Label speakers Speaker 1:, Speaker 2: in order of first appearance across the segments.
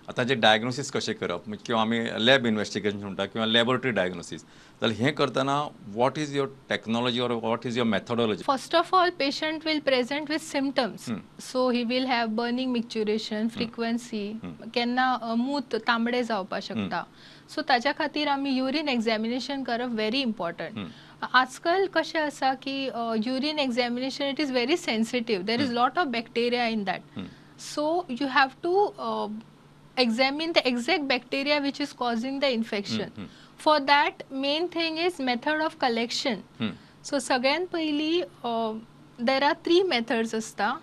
Speaker 1: आतां जे डायग्नोसीस कशें करप किंवा आमी लॅब इन्वेस्टिगेशन म्हणटा किंवा लॅबोरेटरी डायग्नोसीस, जाल्यार हें करतना what is your technology or what is your methodology?
Speaker 2: First of all, patient will present with symptoms. So he will have burning micturition, frequency, केन्ना मूत तांबडे जावपाक शकता. सो ताच्या खातीर आमी युरीन एग्जामिनेशन करप व्हेरी इम्पॉर्टंट. आजकाल कशें आसा की urine examination, it is very sensitive. There is lot of bacteria in that, so you have to examine the exact bacteria which is causing the infection. For that, main thing is method of collection. So सगळ्यात पहिली there are three methods आसता.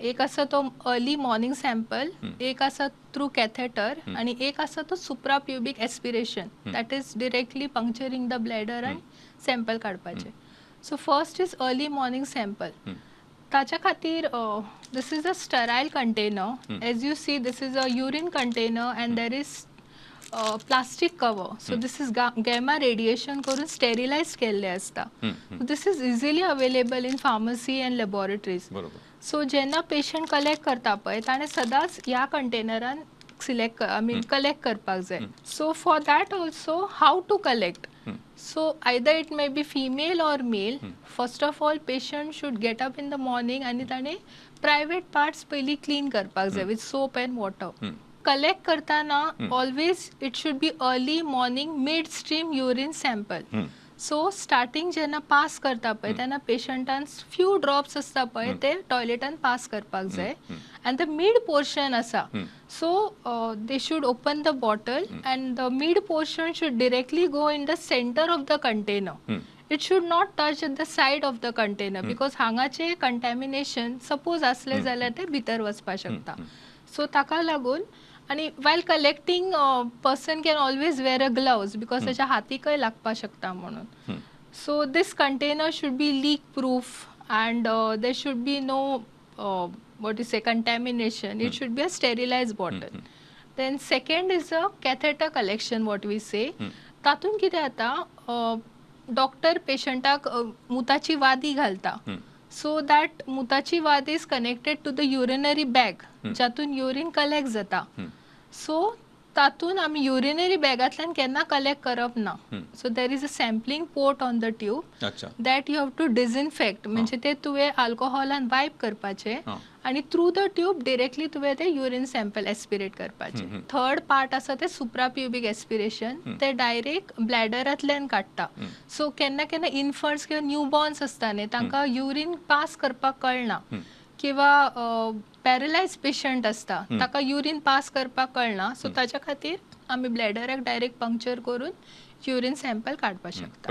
Speaker 2: एक आसा तो early morning sample, एक आसा through catheter आणि एक आसा तो suprapubic aspiration, that is directly puncturing the bladder आणि सॅम्पल काडपाचे. So first is early morning sample. ताच्या खातीर this is a sterile container. As you see, this is a urine container and there is plastic cover. So this is gamma radiation करून स्टेरिलायज केल्ले आसता. This is easily available in pharmacy and laboratories. So जेन्ना patient collect करता पळय, ताणें सदांच ह्या कंटेनरान select, I mean, collect करपाक जाय. So for that also, how to collect? So either it may be female or male. First of all, patient should get up in the morning आनी ताणें private parts पयलीं clean करपाक जाय with soap and water. Collect करताना always it should be early morning mid stream urine sample. So starting जेन्ना pass करता पळय, तेन्ना पेशंटान फ्यू ड्रॉप्स आसता पळय, ते टॉयलेटान पास करपाक जाय. आनी the mid portion आसा, so they should open the bottle and the mid portion should directly go in the center of the container. It should not touch at the side of the container because हांगाचे contamination suppose आसलें जाल्यार ते भितर वचपाक शकता. So ताका लागून आनी while collecting, person can always wear a gloves because ताच्या हातीकय लागपाक शकता म्हणून. So this container should be leak proof and there should be no, what you say, contamination. It should be a sterilized bottle. Then second is a catheter collection, what we say. तातूंत कितें जाता, doctor पेशंटाक मुताची वादी घालता. So that मुताची वाद is connected to the urinary bag, जातून urine collect जाता. So तातूंत आमी युरिनरी बॅगांतल्यान केन्ना कलेक्ट करप ना. So there is a sampling port on the tube that you have to disinfect, म्हणजे ते तुवें अल्कोहोलान वायप करपाचे आनी थ्रू the tube directly तुवें ते युरीन सॅम्पल एस्पिरेट करपाचे. थर्ड पार्ट आसा ते सुप्राप्युबीक एस्पिरेशन. ते डायरेक्ट ब्लॅडरांतल्यान काडटा. सो केन्ना केन्ना इन्फंट्स किंवा न्यूबॉर्न्स आसता न्ही, तांकां युरीन पास करपाक कळना किंवा पॅरलायज पेशंट आसता, ताका युरीन पास करपाक कळना. सो ताच्या खातीर आमी ब्लॅडराक डायरेक्ट पंक्चर करून युरीन सॅम्पल काडपाक शकता.